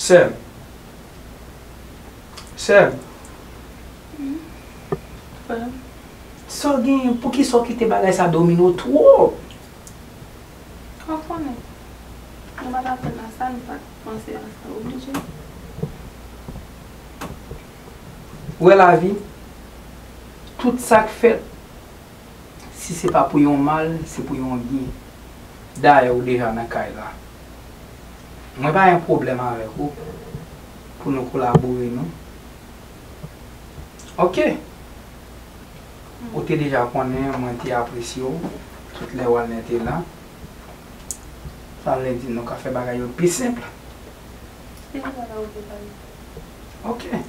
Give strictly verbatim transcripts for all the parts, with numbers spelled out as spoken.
Sè m. Sè m. Hmm. Frè m. Sa w genyen? Poukisa w kite bagay sa domine w twòp? Ou konnen, nou pa t aprann nan sa, nou pa t panse nan sa, oblije. Ou wè lavi, tout sa k fèt, si se pa pou yon mal, se pou yon byen. Dayè, ou deja nan kay la. Mwen pa gen pwoblèm avèk ou pou nou kolabore, non. Oke. Ou te deja konnen mwen te apresye w tout lè Walner te la. Sa vle di nou ka fè bagay yo pi senp. Ki bagay ou vle pale? Oke.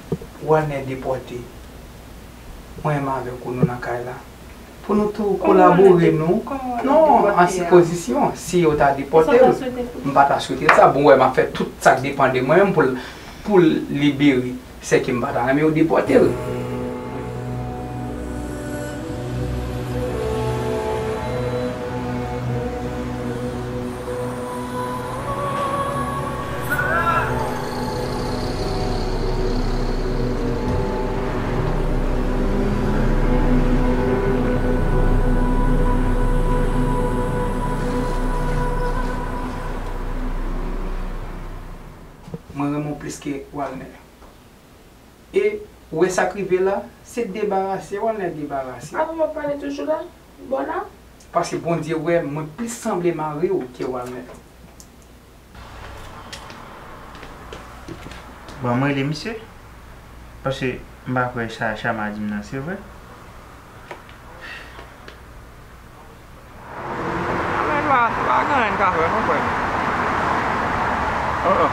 Walner depòte. Mwen menm avèk ou, nou nan kay la. Pou nou tou kolabore, nou. Non, an sipozisyon, si yo ta depòte l, m pa ta swete l sa. Bon, wè, m ap fè tout sa k depann de mwen menm pou l, pou l libere. Sèke m pa ta renmen yo depòte l. Mwen renmen w plis ke Walner. E, ou wè sa k rive la, se debarase, Walner debarase. Avan w ap pale toujou la? Bò la? Paske Bondye wè mwen plis sanble mari w ke Walner. Bon, mwen rele misye. Paske m pa kwè sa Chama di m nan se vre. Anben, pa, pa gen anyen n ka fè, non, frè m. Uh-uh.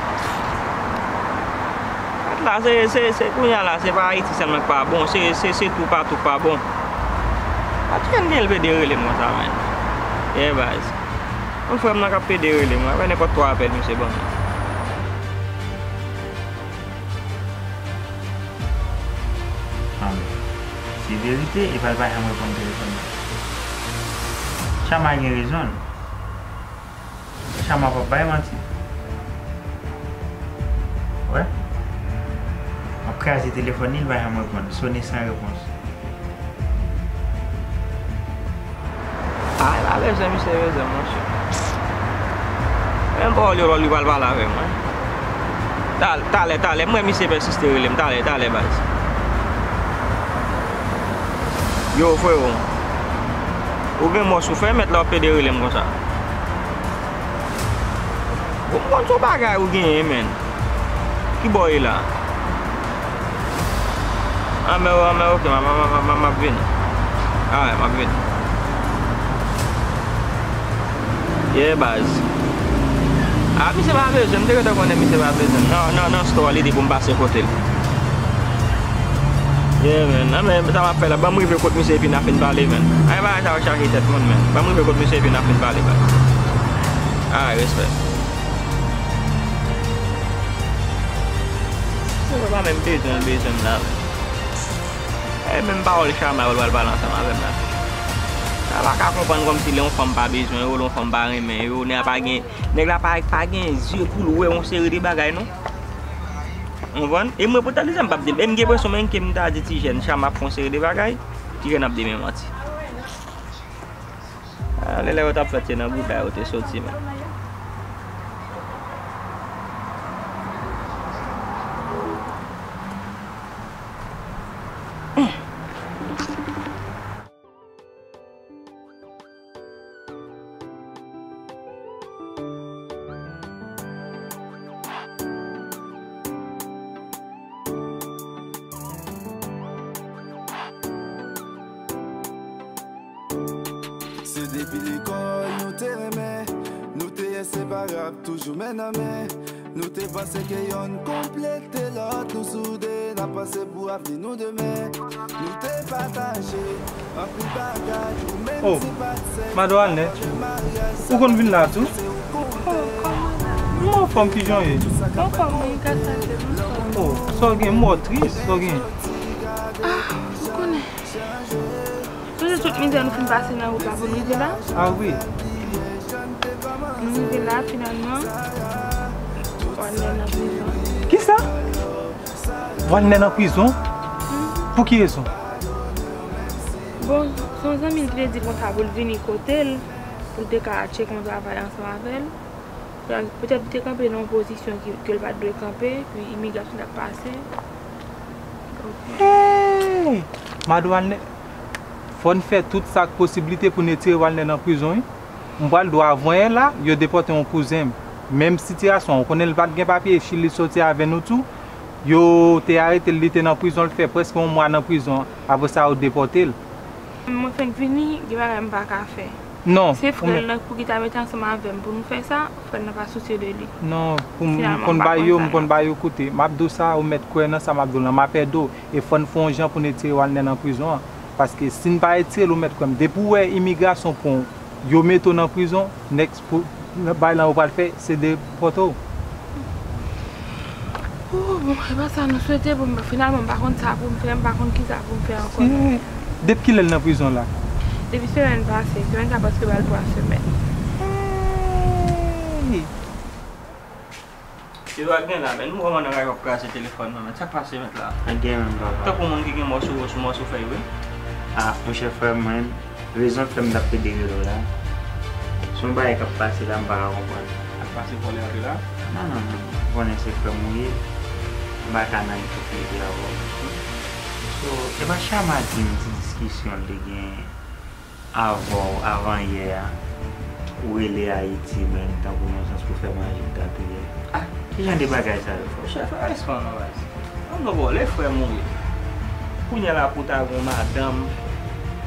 Mèt la, se, se, se kounye a la, se pa Ayiti sèlman k pa bon, se, se, se toupatou k pa bon. Patjè n gen l pede rele m konsa, menn. Yeah, baz. Yon frè m nan k ap pede rele m, wè, nenpòt twa apèl misye ban mwen. Anben, se verite, epa l pa janm reponn telefòn mwen. Chama gen rezon l. Chama p ap bay manti. Wè? M ap kraze telefòn li, li pa janm reponn. Sone san repons. Ay, pa bezwen misye bezwen m, monchè. Menm pawòl yo lòt li pral pale avè mwen. Tal-, talè, talè, m wè misye pèsiste rele m, talè, talè, baz. Yo, frewo. Ou gen mòs ou fè, mèt la w ap pede rele m konsa. Bon, m konn se yon bagay ou genyen, menn. Ki bò w ye la? Anmè, anmè, oke, m, m, m, m, m ap vini. Alright, m ap vini. Yeah, baz. Ah, misye pa bezwen m, m te gentan konnen misye pa bezwen m. Nan, nan, nan store li di pou m pase kote l. Yeah, man. Nan, men sa m ap fè la, ban m rive kot misye epi n a fin pale, man. Ay, bagay sa yo chaje tèt moun, man. Ban m rive kot misye epi n a fin pale, baz. Ay, respè. Misye pa menm bezwen l, bezwen m la, man. E menm pawòl Chama yo l pral pale ansanm avè m la. Sa pa ka konprann kòmsi lè yon fanm pa bezwen yo, lè yon fanm pa renmen yo, nèg la pa gen, nèg la pa, pa gen zye pou l wè yon seri de bagay, non. Ou konprann? E mwen, pou ta di sa, m p ap di, e m gen enpresyon menm ke m ta di ti jèn Chama ap fè yon seri de bagay, ti jèn ap di men manti. Ah, lè, lè yo t ap fèt, se nan bouda yo te soti, men. Se depi lekòl nou te renmen, nou te enseparab, toujou men nan men. Nou te panse ke yonn konplete lòt, nou soude, n ap panse pou avni nou demen. Nou te pataje anpil bagay, ou menm Oh, si pa t sèk, Madwalnè, ou konn vin la tou? Oh, kòman? M anfòm, kijan w ye? M anfòm, wi, gras a Dye, m anfòm. Oh, sa w gen? M wè w tris, sa w gen? Ah, ou konnen. Sonje tout mizè nou fin pase nan wout la pou n rive la? Ah wi. Nou rive la finalman. Walnè nan prizon. Kisa? Walnè nan prizon? Pou ki rezon? Bon, se yon zanmi l ki te di konsa pou l vini kote l, pou l te ka tcheke yon travay ansanm avè l. Petèt li te kanpe nan yon pozisyon ki, ke l pa t dwe kanpe, epi imigrasyon t ap pase. Hey! Mad Walnè, fò n fè tout sa k posiblite pou n retire Walnè nan prizon, wi. M pral dwe avanyè la, yo depòte yon kouzen m. Menm sitiyasyon an, ou konnen l pa t gen papye, Chili l soti avè nou tou. Yo te arete l, li te nan prizon, l fè prèske yon mwa nan prizon. Apre sa, yo depòte l. Mwen fenk vini, gen bagay m pa ka fè. Non, se frè l nan pou ki ta mete ansanm avè m pou nou fè sa, frè l nan pa sousye de li. Non, pou m konn ba yo, m konn ba yo koute. M ap di w sa, ou mèt kwè nan sa m ap di w lan, m ap ede w. E fò n fè yon jan pou n retire Walnè nan prizon an. Paske si n pa retire l, ou mèt kwè m. Depi w wè imigrasyon pran w, yo mete w nan prizon, nèks pou bay lan yo pral fè, se depòte w. Oh, bon, e pa sa nou swete pou m, finalman, m pa konn sa pou m fè, m pa konn ki sa pou m fè ankò. Depi kilè l nan prizon la? Depi semèn pase, semèn sa prèske pral twa semèn. Hey! Yo pa gen la, men nou vrèman nan kay w ap kraze telefòn nan, men sa k pase mèt la? Pa gen menm, papa. Tankou moun ki gen mò sou, sou mò sou fèy, wi. Ah, monchè, frè mwen, rezon k fè m t ap plede rele w la, se yon bagay k ap pase la, m pa ka konprann. K ap pase vòlè antre la? Non, non, non. Ou konnen se frè m ou ye. M pa ka nan ipokrizi avè w. So, e pa Chama di m ti diskisyon l te gen avè w avanyè a, ou rele Ayiti, men tankou nan yon sans pou fè manje m t ap ye. Ah, ki jan de bagay sa yo, frè? Chèf, respè non, baz. An nou vòlè, frè m ou ye. Kounye a la pou ta gon madanm,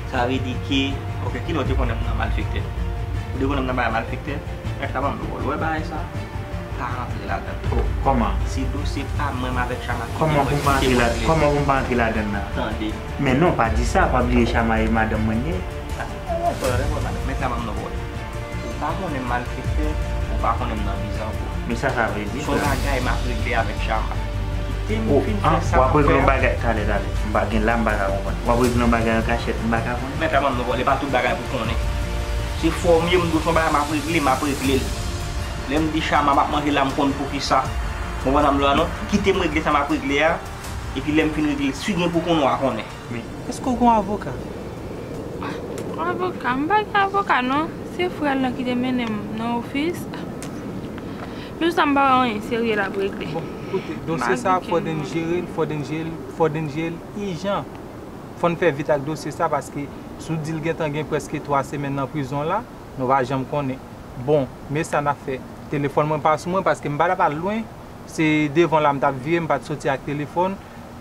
sa vle di ke, oke, kilè w te konnen m nan malfektè? Ou te konnen m nan bagay malfektè? Nèg la ban m dwòl, ou wè bagay sa? Pa rantre ladan. Oh, kòman? Se dosye pa mwen m avèk Chama ki gen dwòl. Kòman pou m pa rantre ladan? Kòman pou m pa rantre ladan nan? Tande. Men non, pa di sa, pa bliye Chama e madanm mwen ye. Sa se pa yon pwoblèm, mèt la ban m dwòl. Ou pa konnen m malfektè, ou pa konnen m nan bizango. Men sa sa vle di, frè m? Se yon bagay m ap regle avèk Chama. Kite m fin fè sa m ap fè a. Oh, ah, w ap regle yon bagay, talè, talè. M pa gen la, m pa ka konprann. W ap regle yon bagay an kachèt, m pa ka konnen? Mèt la ban m dwòl, e pa tout bagay pou konnen. Se fòm yo, m di w se yon bagay m ap regle, m ap regle l. Lè m di Chama m ap manje la, m konn poukisa. Ou konprann sa m di w la non? Kite m regle sa m ap regle a, epi lè m fin regle l, si gen pou konnen, w a konnen. Men, èske w gen yon avoka? Yon avoka? M pa gen avoka non. Se frè l lan ki te mennen m nan ofis. Men sa m pa wè anyen serye l ap regle. Bon, koute, dosye sa a, fò n jere l, fò n jere l, fò n jere l ijan. Fò n fè vit ak dosye sa, paske si w di l gentan gen prèske twa semèn nan prizon la, nou pa janm konnen. Bon, men sa n ap fè. Telefòn mwen pa sou mwen, paske m pa t ap al lwen. Se devan la m t ap vire, m pa t soti ak telefòn.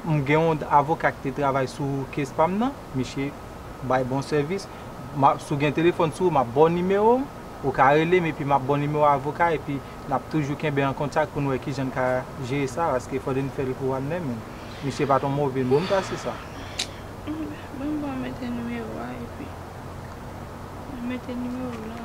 M gen yon avoka ki te travay sou case pa m nan. Misye bay bon sèvis. M ap, si w gen telefòn sou ou, m ap ba w nimewo m. Ou ka rele m, epi m ap ba w nimewo avoka, epi n ap toujou kenbe an kontak pou n wè kijan n ka jere sa, paske fò n fè l pou Walnè menm. Misye pa t yon move moun, ta se sa. Ban m ba w mete nimewo a, epi mete nimewo w la.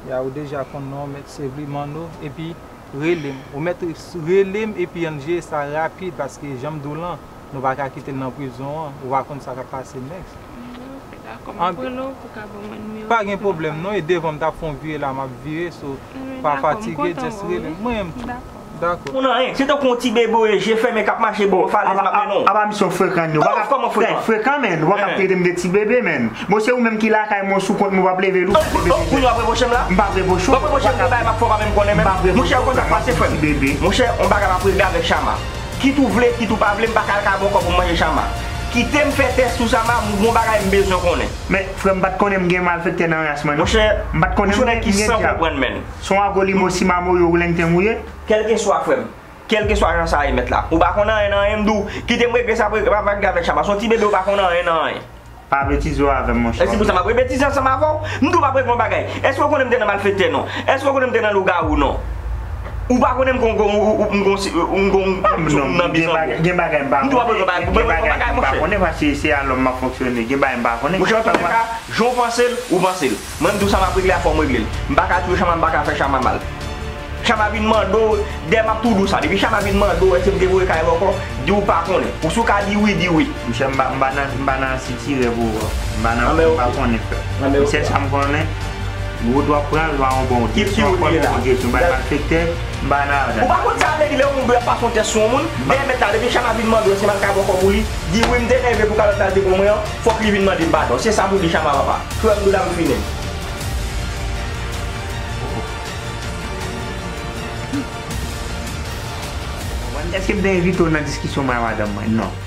Ya, ou deja konn non, mèt Sevli Manno, epi rele m. Ou mèt rele m, epi ann jere sa rapid, paske jan m di w lan, nou pa ka kite l nan prizon an, ou pa konn sa k ap pase nèks. Dakò, m ap rele w pou ka ban mwen nimewo. Pa gen pwoblèm non, e devan m t ap fè yon vire la, m ap vire, so, pa fatige, just rele m. Mwen menm tou. Dakò. Dakò. Ou nan anyen. Se tankou yon ti bebe w ye, je fèmen, k ap mache bò falèz, m ap mennen w. Apa misye w frekan, nou pa ka frekan, frekan, men. Ou pa ka trete m de ti bebe, men. Bon, se ou menm ki lakay mwen, sou kont mwen, w ap leve l, ou pa leve l. Kounye w ap repwoche m la? M pa ap repwoche w. W ap repwoche m de bagay m ap fè w pa menm konnen menm? Monchè, ou konn sa k pase, frè m? Monchè, yon bagay m ap regle avèk Chama. Kit ou vle, kit ou pa vle, m pa ka al kay bòkò pou m manje Chama. Kite m fè tès sou Chama, m gon bagay m bezwen konnen. Men, frè m, m pa t konnen m gen malfektè nan ras mwen, non. Monchè, m pa t konnen m gen dyab. Se yon agolimo, simamo, yo, Wellington ou ye? Kèlkeswa, frè m. Kèlkeswa jan sa ye, mèt la. Ou pa konn anyen nan anyen, m di w, kite m regle sa, m ap regle avèk Chama. Se yon ti bebe, ou pa konn anyen nan anyen. Pa betize w avè m, monchè. E se pou sa m ap rebetize ansanm avè w. M di w m ap regle yon bagay. Èske w konnen m te nan malfektè, non? Èske w konnen m te nan lougawou, non? Ou pa konnen m gon, gon, m gon, m gon, m nan bizango. Gen bagay m pa konnen. M di w m ap regle yon bagay. Gen bagay m pa konnen, paske se a lòm m ap fonksyone. Gen bagay m pa konnen. Monchè, antouka, jan w panse l, ou panse l. Mwen, m di w sa m ap regle a, fò m regle l. M pa ka touye Chama, m pa ka fè Chama mal. Chama vin mande w, dèyè m ap tou di w sa. Depi Chama vin mande w, èske m te voye kay bòkò, di w pa konnen. Ou si w ka di wi, di wi. Monchè, m pa, m pa nan, m pa nan sitirè pou ou. M pa nan, m pa konnen, frè. M sèl sa m konnen, Wood w ap pran l pa yon bon direksyon, w ap pran l pa yon bon direksyon, bay malfektè, m pa nan ladan. Ou pa konn sa vle di lè yon moun ap pase yon tès sou yon moun, dèyè mèt la, depi Chama vin mande w si Malka ba w kòb ou li, di wi, m te nève pou kalòt la te pran mwen an, fòk li vin mande m padon. Se sa pou di Chama papa. Frè m, dou la m fini. Èske m te envite w nan diskisyon mwen a madanm mwen? Non.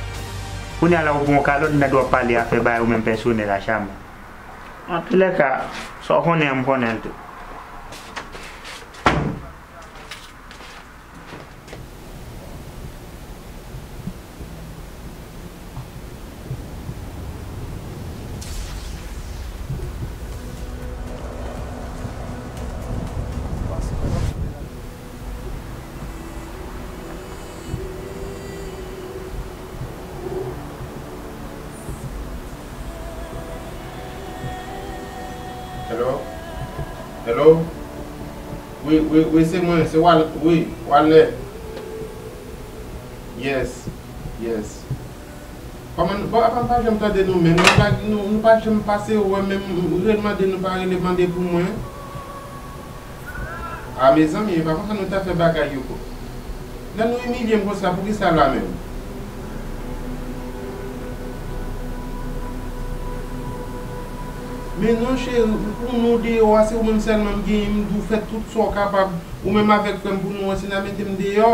Kounye a la ou pran yon kalòt, m tande w ap pale afè bagay ou menm pèsonèl a Chama. Antoulèka, sa w konnen an, m konnen l tou. Hello? Hello? Wi, wi, wi, se mwen, se Wal, wi, Walner. Yes, yes. Kòman, bon, apa m pa janm tande nou menm, nou pa, nou, nou pa janm pase wè menm, rele mande nou pa rele mande pou mwen. A mezanmi, e pa konsa nou ta fè bagay yo ko. Lè nou imilye m konsa, poukisa la menm? Men non cheri, pou nou deyò a, se ou menm sèlman m genyen, m di w fè tout sa w kapab, ou menm avèk frè m pou nou wè si n a mete m deyò.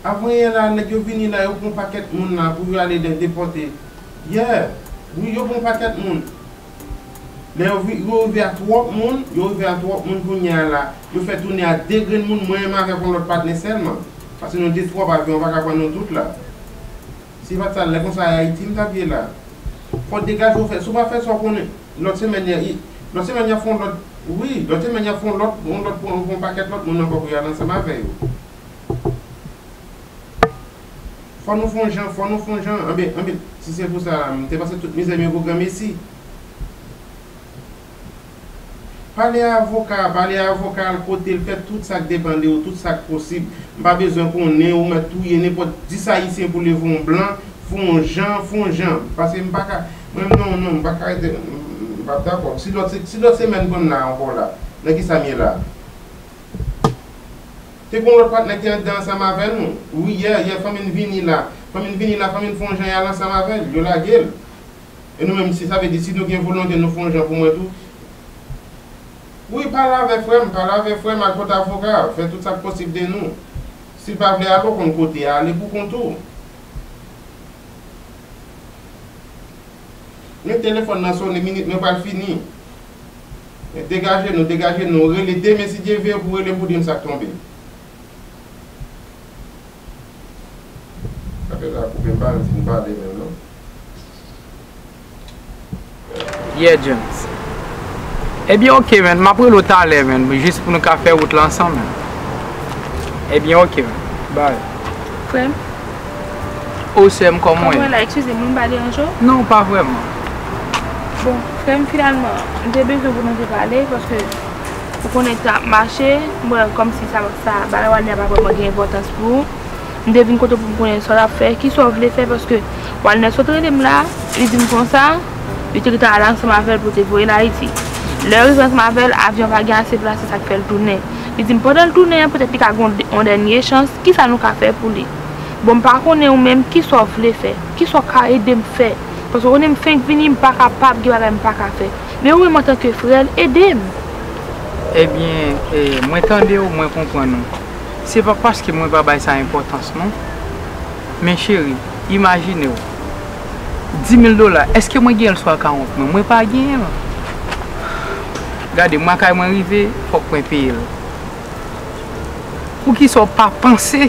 Avanyè la, nèg yo vini la, yo pran pakèt moun la pou yo ale de-, depòte. Yeah. Wi, yo pran pakèt moun. Lè yo vi-, yo rive a twòp moun, yo rive a twòp moun kounye a la. Yo fè tounen a de grenn moun, mwen menm avèk yon lòt patnè sèlman. Paske nou de twòp avyon, pa ka pran nou tout la. Si pa t sa, lè konsa Ayiti m t ap ye la. Fò degaje w fè, si w pa fè sa w konnen, lòt semèn, lòt semèn y ap fè yon lòt, wi, lòt semèn y ap fè yon lòt, yon lòt, yon, yon pakèt lòt moun ankò pou y al ansanm avè yo. Fò nou fè yon jan, fò nou fè yon jan, anbe, anbe, si se pou sa, m te pase tout mizè m yo pou granmesi. Pale a avoka, pale a avoka, al kote l, fè tout sa k depann de ou, tout sa k posib. M pa bezwen konnen ou mèt touye nenpòt dis Ayisyen pou leve yon blan, fè yon jan, fè yon jan. Paske m pa ka, mwen, non, non, m pa ka rete, m, m p ap dakò. Si lòt, si lòt semèn konn la ankò la, nan kisa m ye la? Te gen yon lòt patnè ki anndan ansanm avè nou. Wi, yè, yè, fanmi n vini la. Fanmi n vini la, fanmi n fè yon jan y al ansanm avè l. Yo lage l. E nou menm, si sa vle di, si nou gen volonte, nou fè yon jan pou mwen tou. Wi, pale avè frè m, pale avè frè m, al kote avoka, fè tout sa k posib de nou. Si l pa vle ale, ou konn kote a, ale pou kont ou. Men telefòn nan sonnen, minit mwen pral fini. Men degaje nou, degaje nou. Rele demen si Dye vle pou rele m pou di m sa k tonbe. Apèl la koupe, m pa janm fin pale menm non. Yeah, James. Ebyen, oke, man. M ap rele w talè, man. Jis pou nou ka fè wout la ansanm, man. Ebyen, oke, man. Bye. Frè m. O, sè m, kòman w ye? Kòman w ye la? Eskize m, wi, m pa deranje w? Non, pa vrèman. Bon, frè m, finalman, m te bezwen pou nou te pale, paske ou konnen tan ap mache, m wè kòmsi sa, sa, bagay Walner a pa vrèman gen enpòtans pou ou. M te vin kote w pou m konnen sa w ap fè, kisa w vle fè, paske Walner sot rele m la, li di m konsa, li te gentan al ansanm avè l pou te voye l Ayiti. Lè yo rive ansanm avè l, avyon pa gen ase plas, se sa k fè l tounen. Li di m pandan l tounen an, petèt li ka gen yon, yon dènye chans, kisa nou ka fè pou li? Bon, m pa konnen ou menm, kisa w vle fè? Kisa w ka ede m fè? Paske w konnen m fenk vini, m pa kapab, gen bagay m pa ka fè. Men ou menm antanke frè l, ede m. Ebyen, eh, mwen tande w, mwen konprann ou. Se pa paske mwen pa bay sa enpòtans non. Men cheri, imajine w, di mil dola, èske mwen genyen l sou akawont mwen? Mwen pa genyen l. Gade, mwen kay mwen rive, fòk mwen peye l. Poukisa w pa panse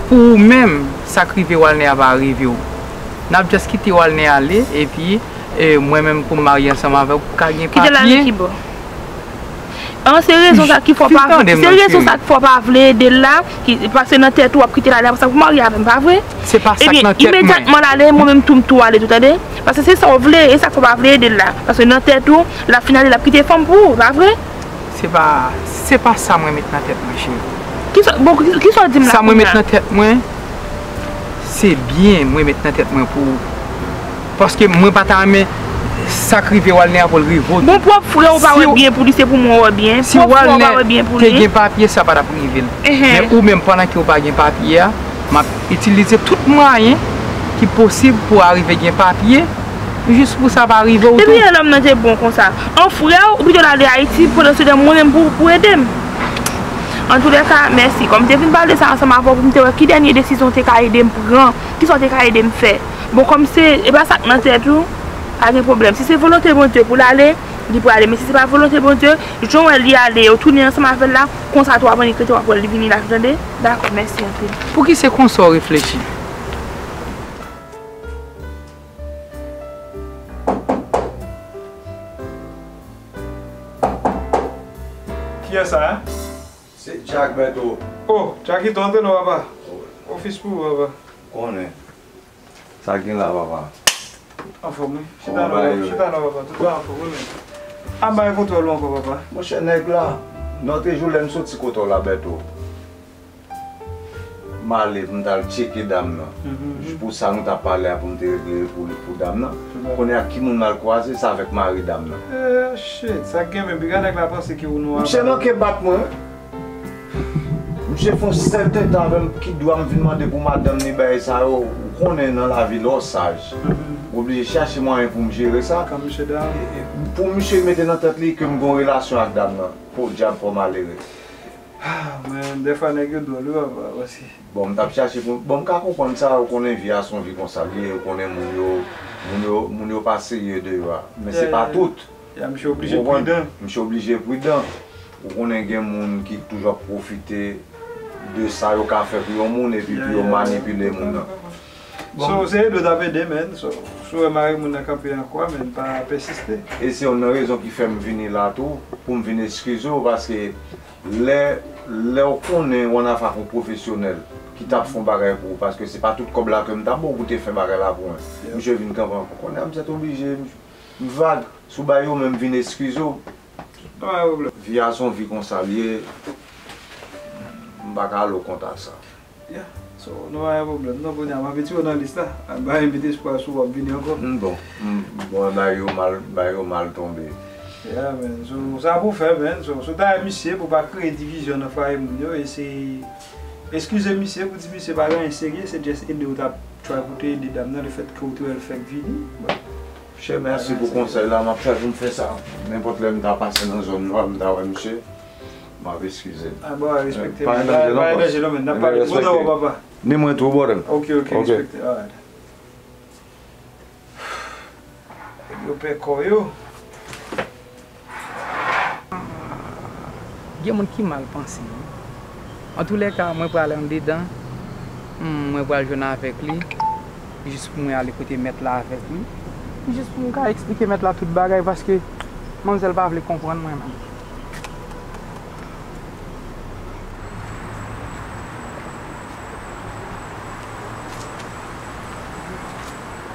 pou ou menm, sa k rive Walner a pa rive w? N ap just kite Walner ale, epi, e, mwen menm pou m marye ansanm avè w, pou ka gen papye. Kite l ale kibò? An, se rezon sa ki fè w pa, se rezon sa ki fè w pa vle ede l la, ki, paske nan tèt ou w ap kite l ale, apre sa pou w marye avè m, pa vre? Se pa sa k nan tèt mwen. Ebyen, imedyatman l ale, mwen menm tou m tou ale tou, tande? Paske se sa w vle, e sa k fè w pa vle ede l la. Paske nan tèt ou, l ap fin ale, l ap kite fanm pou ou, pa vre? Se pa, se pa sa mwen met nan tèt mwen, cheri. Kisa, bon, ki, kisa w di m la kounye a? Sa mwen met nan tèt mwen, se byen mwen met nan tèt mwen pou ou. Paske mwen pa ta renmen Sa k rive Walner a pou l rive w tou. Bon, pwòp frè w pa wè byen pou li, se pou mwen wè byen. Si Walner te gen papye, sa pa t ap rive l. Men ou menm, pandan ke w pa gen papye a, m ap itilize tout mwayen ki posib pou w arive gen papye, jis pou sa pa rive w tou. Depi lè nonm nan te bon konsa, an frè w, ou pito l ale Ayiti, pandan se tan mwen menm pou, pou ede m. Antoulèka, mèsi. Kòm m te vin pale de sa ansanm avè w, pou m te wè ki dènye desizyon w te ka ede m pran, kisa w te ka ede m fè. Bon, kòm se, e pa sa k nan tèt ou, pa gen pwoblèm. Si se volonte Bondye pou l ale, li prale. Men si se pa volonte Bondye, jan w wè li ale, ou tounen ansanm avè l la, konsa tou, avan li rete, w ap wè li vini la tou, tande? Dakò, mèsi anpil. Pouki se konsa w reflechi? Kiyès sa, en? Se Jack Bertho. Oh, Jackito, antre non, papa. Ofis pou ou, papa. Konnen. Sa gen la, papa? Anfòm, wi. Chita non, chita non, papa. Tout bagay anfòm, wi, men. A bay kontwòl ou ankò, papa. Monchè, nèg la, nòtrejou lè m soti kote w la, Bertho, m ale, m t al tcheke dam nan. Jis pou sa nou t ap pale a, pou m te regle pou, pou dam nan. Kounye a, ki moun m al kwaze? Se avèk mari dam nan. Eh, shit, sa k gen menm, piga nèg la panse ke ou nou. Misye manke bat mwen, wi. Misye fè yon sèten tan avè m, ki dwa m vin mande pou madanm ni bagay sa yo, ou konnen nan lavi lè w saj. M oblije chache mwayen pou m jere sa. Pou misye mete nan tèt li ke m gen yon relasyon ak dam nan. Podyab, fò malere. Ah, men, dèfwa nèg yo dwòl, wi, papa, paske. Bon, m t ap chache pou, bon, m ka konprann sa, ou konnen vi a se yon vi konsa l ye, ou konnen moun yo, moun yo, moun yo pa serye deyò a. Men se pa tout. Ya, misye oblije pridan. Misye oblije pridan. Ou konnen gen moun ki toujou ap pwofite de sa yo ka fè pou yon moun epi pou yo manipile moun nan. So, se ede w t ap ede, men. So, si w wè mari moun nan kanpe an kwa, men pa pèsiste. E se youn nan rezon ki fè m vini la tou, pou m vin eskize w, paske lè, lè w konnen w annafè ak yon pwofesyonèl ki t ap fè yon bagay pou ou, paske se pa tout kòb la ke m t ap ba w pou te fè bagay la pou mwen. Misye vin kanpe an kwa. Kounye a, m sèt oblije, m vag, si w bay yo, men m vin eskize w. Pa gen pwoblèm. Vi a se yon vi konsa l ye. M pa ka ale w kont a sa. Yeah. So, nou pa gen pwoblèm. Non, kounye a, m ap retire w nan lis la. Al bay yon piti espwa si w ap vini ankò. M bon. M bon, bay yo mal, bay yo mal tonbe. Yeah, man. So, sa pou fè, man. So, so, ta misye pou pa kreye divizyon nan fwaye moun yo. E se, eskize misye pou di misye pa gen anyen serye. Se just ede w t ap try pou te ede dam nan, lefètke w te wè l fèk vini. Bon. Chè, mèsi pou konsèy la. M ap chèche pou m fè sa. Nenpòt lè m ta pase nan zòn nan, m ta wè misye, m ap eskize l. Ah, bon, respekte. Pa gen danje non, bòs. Pa gen danje non, men. N ap pale. Bon travay, papa. Ni mwen tou, brother. Ok, ok, respekte. Alright. Yo pè kò yo. Gen moun ki mal panse wi. Antoulèka, mwen pral andedan, mwen pral jwenn avèk li, jis pou mwen ale kote mèt la avèk li, jis pou m ka eksplike mèt la tout bagay, paske manmzèl pa vle konprann mwen menm.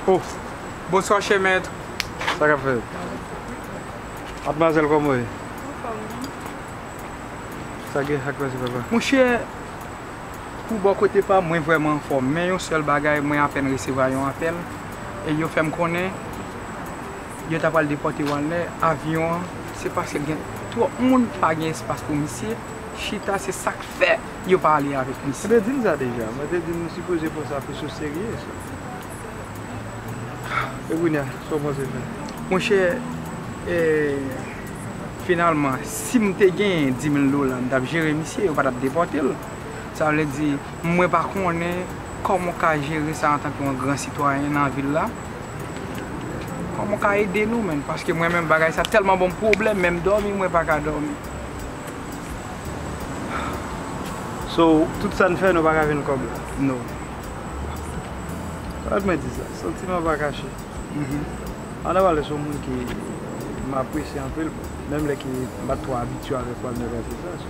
Oh, bonswa, chè mèt. Sa k ap fèt? Madmwazèl, kòman w ye? Anfòm, wi. Sa gen, sa k pase, papa? Monchè, pou bò kote pa m, mwen vrèman anfòm. Men yon sèl bagay, mwen apèn resevwa yon apèl. E yo fè m konnen, yo ta pral depòte Walner, avyon an, se paske gen twòp moun, pa gen espas pou misye chita, se sa k fè yo pa ale avèk misye. Mwen te di n sa deja, mwen te di n nou sipoze pran sa plis o serye, so. E kounye a, sa w panse fè? Monchè, e, finalman, si m te genyen dis mil dola, m t ap jere misye, yo pa t ap depòte l. Sa vle di, mwen pa konnen kòman w ka jere sa antanke yon gran sitwayen nan vil la. Kòman w ka ede nou, menn? Paske mwen menm, bagay sa tèlman ban m pwoblèm, menm dòmi, mwen pa ka dòmi. So, tout sa n fè, nou pa ka jwenn kòb la? No. Gad mwen di sa, santiman pa kache. Ann ap pale, se yon moun ke m apresye anpil, bon, menm lè ke m pa t twò abitye avèk Walner Versace.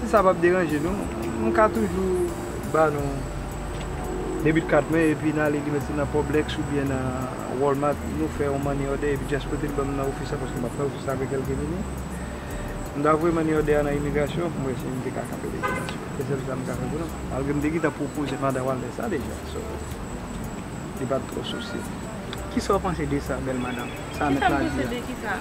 Si sa p ap deranje nou, m ka toujou ba nou debit kat mwen, epi n ale, li mete nan Publix oubyen nan Walmart, nou fè yon money order, epi just pote l ban m nan ofis la, paske m ap fè ofis la avèk L K Mini. M ta voye money order a nan imigrasyon pou m wè si m te ka kanpe imigrasyon. Se sèl sa m ka fè pou nou. Malgre m te gentan pwopoze madan Walner sa deja. So, li pa t twò sousye. Kisa w panse de sa, bèl madanm? Sa mèt la di a. Kisa m panse de kisa?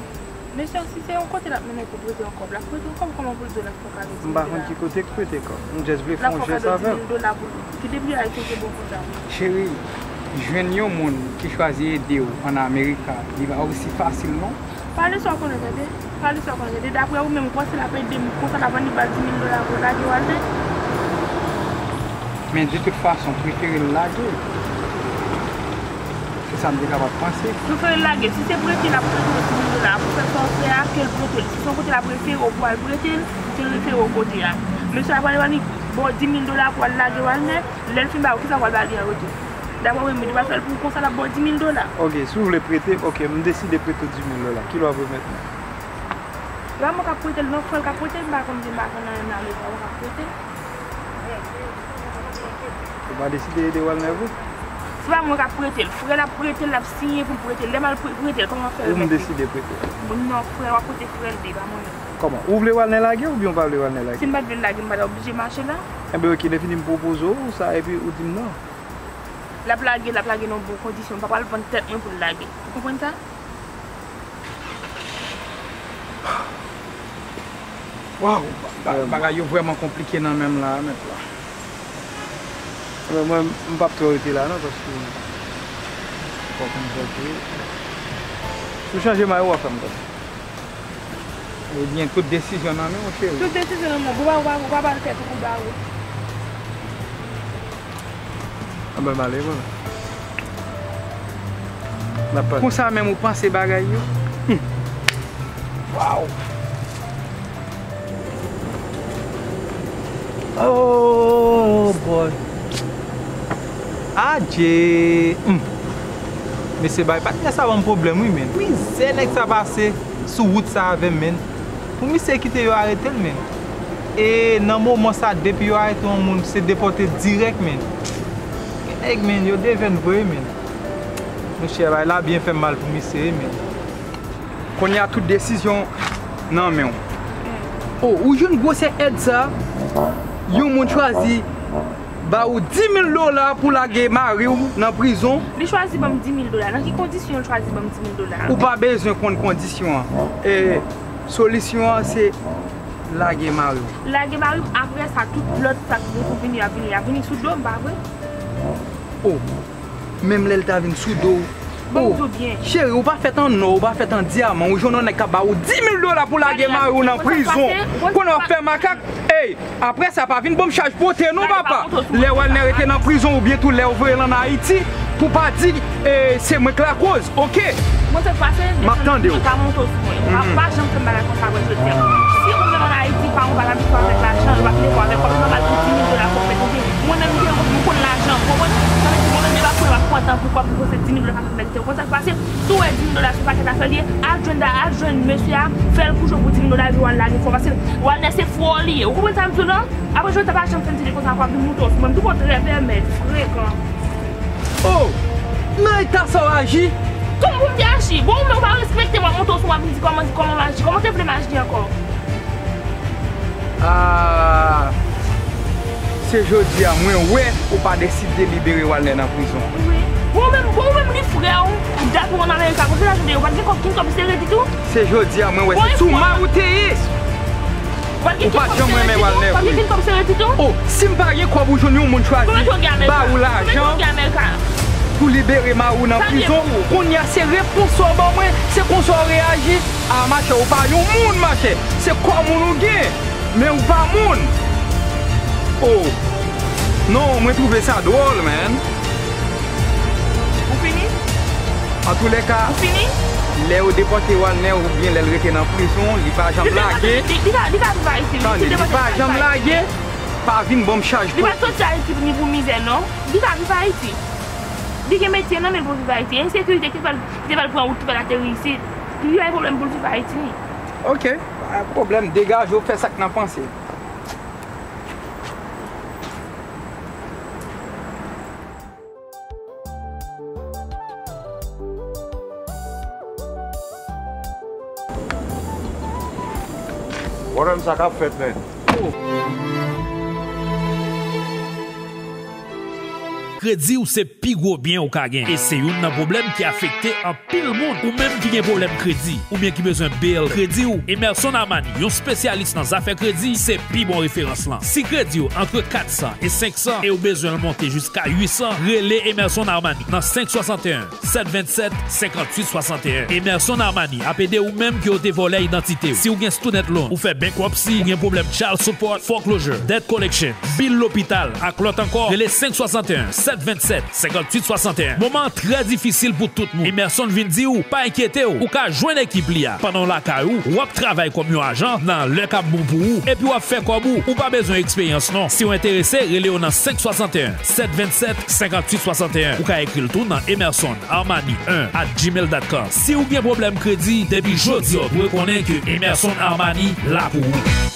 Mesye, si se yon kote l ap mennen pou prete yon kòb, l ap prete yon kòb, kòman pou l di w l ap fè w kado di mil dola? M pa konn ki kote k prete kòb. M jis vle fè yon jès avè w. Ki depi Ayiti se bon konsa. Cheri, jwenn yon moun ki chwazi ede w ann Amerika, li pa osi fasil non. Pale sa w konnen, tande. Pale sa w konnen, tande. Daprè ou menm, ou panse l ap ede m konsa, l ap annik ba l di mil dola pou l lage Walner? Men de tout fason, prefere l lage. Se sa m te kapab panse. Prefere l lage. Si se prete l ap prete w di mil dola pou fè sa w fè a, ke l prete l. Si se yon kote l ap refere w pou al prete l, ke l refere w kote a. Mesye a pral annik ba w di mil dola pou al lage Walner, lè l fin ba w, kisa w pral ba li an retou? Daprè w menm, li te pral fè l pou w konsa, l ap ba w di mil dola. Ok, si w vle prete, ok, m deside prete w di mil dola. Ki lè w ap remèt mwen? Se pa mwen k ap prete l non, frè l k ap prete l, m pa konn, m pa konn anyen nan leta, mwen k ap prete l. Ou pa deside ede Walner vre? Se pa mwen k ap prete l, frè l ap prete l, l ap siyen pou l prete l. Lè m al pre-, prete l, kòman fè l remèt li? Ou m deside prete l. Non, frè, w ap prete frè l li, pa mwen menm. Kòman? Ou vle Walner lage oubyen ou pa vle Walner lage? Si m pa t vle l lage, m pa t oblije mache la. Enben, ok, lè fini m pwopoze w sa, epi ou di m non. L ap lage, l ap lage nan bon kondisyon. M pa pral vann tèt mwen pou l lage. Ou konprann sa? Waw, ba-, ba-, bagay yo vrèman konplike nan men m la, mèt la. Mwen, mwen, m p ap twò rete la non, paske fòk m fè tou. Si w chanje mayo, w a fè m tande. Ebyen, tout desizyon nan men w, cheri. Tout desizyon nan men w. Ou pa, ou pa, ou pa ba l tèt ou pou ba ou. Anben, m ale, mwen. N ap pale. Konsa menm ou panse bagay yo? Hmm. Waw! Oh boy! Adje! Hmm. Mesye, bay patnè sa ban m pwoblèm, wi, men. Mizè nèg sa pase sou wout sa avè m, men. Pou misye kite yo arete l, men. E nan moman sa, depi yo arete yon moun, se depòte dirèk, men. Gen nèg, men, yo devèn vre, men. Monchè, bay la byen fè m mal pou misye, men. Kounye a, tout desizyon nan men w. Oh, ou jwenn gwosè èd sa? Yon moun chwazi ba ou di mil dola pou lage mari w nan prizon. Li chwazi ban m di mil dola. Nan ki kondisyon l chwazi ban m di mil dola? Ou pa bezwen konn kondisyon an. E solisyon an se lage mari w. Lage mari m, apre sa, tout lòt sa k gen pou vini, y ap vini. Y ap vini sou do m, pa vre? Oh, menm lè l ta vin sou do w. Ban m di w byen. Cheri, ou pa fèt an nò, ou pa fèt an dyaman, ou jwenn yon nèg k ap ba ou di mil dola pou lage mari w nan prizon. Kounye a w ap fè makak. Ey, apre sa, pa vin ban m chaj pote non, papa. Lè Walner rete nan prizon oubyen tou lè yo voye l ann Ayiti, pou pa di, e, se mwen k lakòz, oke? M ap tande w. Pa janm fè m bagay konsa apre jodi a. Si ou menm ann Ayiti, pa yon bagay abitye avèk lajan, yo pa vle wè avèk kòb, yo pa ba l pou di mil dola pou mèt ou gen. Mwen menm, m konn lajan, ou konprann? Sa vle di, mwen menm, m pa kouri, m ap pran tan pou kòb, pou se di mil dola. Ou konn sa k pase? Si w wè di mil dola se yon pakèt afè li ye, al jwenn da, al jwenn mesye a, fè l kouche w pou di mil dola, epi w al lage frè w, paske Walner se frè w li ye. Ou konprann sa m di w lan? Apre jodi a pa janm fè m tande konsa ankò, ap vin moute w sou mwen. M tou kontrè, pèmèt, frekan. Oh! Nan eta sa w aji? Kòman pou m te aji? Bon, ou menm ou pa respekte m, w ap moute w sou mwen, ap vin di kòman, kòman m aji, kòman w te vle m aji ankò? Ah, se jodi a mwen wè ou pa deside libere Walner nan prizon. Wi. Bon, ou menm, bon, ou menm li frè w, ou dat ou ann Amerika, kote lajan te ye, ou pa t gen kòb, ki kòb sere ditou? Se jodi a mwen wè se sou may ou te ye. Ou pa janm renmen Walner vre. Oh, si m pa gen kòb ou jwenn yon moun chwazi ba ou lajan pou libere mari w nan prizon, kounye a se repons sa w ban mwen, se konsa w reyaji? Ah, machè, ou pa yon moun, machè. Se kò moun ou gen, men ou pa moun. Oh. Non, mwen twouve sa dwòl, man. Ou fini? Antoulèka, ou fini? Lè yo depòte Walner oubyen lè l rete nan prizon, li pa janm lage. Li, li, li ka, li ka viv Ayiti, wi. Tande, li pa janm lage, pa vin ban m chaj pou. Li pa soti Ayiti ni pou mizè, non. Li ka viv Ayiti. Li gen metye nan men l pou viv Ayiti. Ensekirite ki fè l, ki te fè l pran wout, ki fè l ateri isit. Li pa gen pwoblèm pou l viv Ayiti. Ok, pa gen pwoblèm. Degaje w, fè sa k nan panse. Warren, sa k ap fèt, man? Oh. Kredi w se pi gwo byen ou ka gen. E se youn nan pwoblèm ki afekte anpil moun. Ou menm ki gen pwoblèm kredi, oubyen ki bezwen build kredi w, Emerson Armani, yon spesyalis nan zafè kredi, se pi bon referans lan. Si kredi w antre kat san e senk san e w bezwen l monte jiska uit san, rele Emerson Armani nan senk swasanteyen, sèt vennsèt, senkantuit swasanteyen. Emerson Armani ap ede ou menm ke yo te vòlè idantite w. Si w gen student loan, ou fè bankruptcy, ou gen pwoblèm child support, foreclosure, debt collection, bill lopital, ak lòt ankò, rele senk swasanteyen, sèt vennsèt, senkantuit swasanteyen. Moman an trè difisil pou tout moun. Emerson vin di w, pa enkyete w, ou ka jwenn ekip li a. Pandan w lakay ou, w ap travay kòm yon ajan nan lè k ap bon pou ou, epi w ap fè kòb ou. Ou pa bezwen eksperyans non. Si w enterese, rele yo nan senk swasanteyen, sèt vennsèt, senkantuit swasanteyen. Ou ka ekri l tou nan Emerson Armani un at gmail dot com. Si w gen pwoblèm kredi, depi jodi a, w dwe konnen ke Emerson Armani la pou ou.